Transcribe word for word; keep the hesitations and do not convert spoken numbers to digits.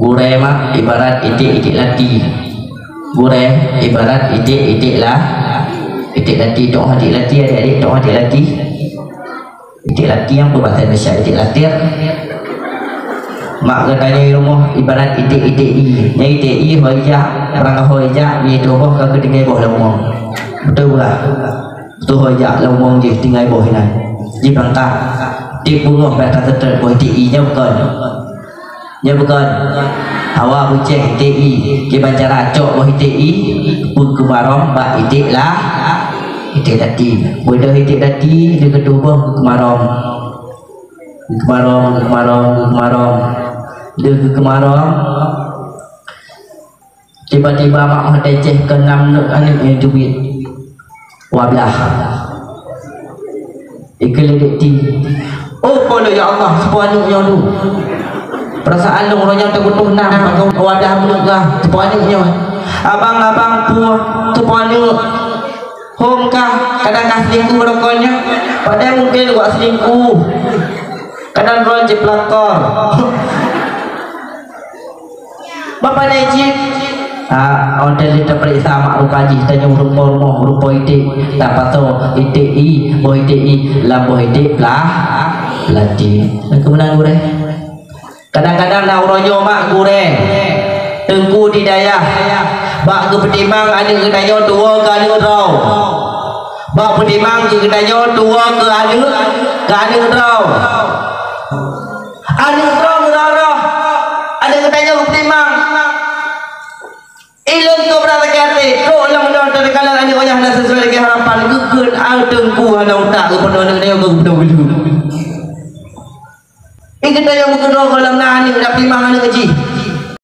Gurée mak ibarat iték-iték lati. Gurée ibarat iték-iték la-, iték lati. Teu'oh iték lati, adik-adik, teu'oh iték lati. Iték lati nyang peubahasa Indonesia, iték latir. Mak geutanyoe rumoh ibarat iték-iték ie. Nyang iték ie ho ijak, peurangah ho ijak, mie tuboh ka keutinggai boh lam umoe. Beutôi bah? Beutôi ho ijak lam umoe jih tinggai boh inan. Jih bangka. Tiep beungoh bak taseutôt boh iték ie nyoe kon. Nyoe bukon. Hawa bucéh iték ie, kiban cara cok boh iték ie, peukeumarong bak iték lah, iték lati. Beudôh iték lati, lheueh geutuboh geukeumarong. Geukeumarong, geukeumarong, geukeumarong. Lheueh geukeumarong, tiba-tiba mak meuhadai céh keu nam neuk aneuk nyang teubiet. Wablah. Ikeu leudek ti. Oh, polo ya Allah, seupôt aneuk nyoe tu. Perasaan lôn uroe nyoe teubutoh nam, wablah meuneuek gah, seupôt aneuk nyoe. Abang-abang puih, seupôt aneuk. Hom kah, kadang kah selingkuh rokon nyoe. Padahai mungkin wak selingkuh. Kadang droe jipelakor. Bapak Najib, ah, oh, dari taperiksa mak rupa jih, tanyoe rupa rumoh, rupa iték, tapasoe iték ie, boh iték ie, lam boh iték pelah, peulati. Dan kemenang gurée. Kadang-kadang na uroe nyoe mak gurée, teungku di dayah, bak geupeutimang aneuk geutanyoe tuwoe keu aneuk droe. Bak peutimang keu geutanyoe tuwoe keu aneuk, keu aneuk droe. Aneuk droe meurah-rah, aneuk geutanyoe geupeutimang. Ilôn keu beurangkat até, kok lom lôn teuka lôn aneuk nyoe hana sesuai lagée harapan, geukheun au teungku hana utak geupeunoh aneuk nyoe geupeunoh geuleuek. Ih, geutanyoe meukeudroe goh lom na aneuk, na peutimang aneuk jih.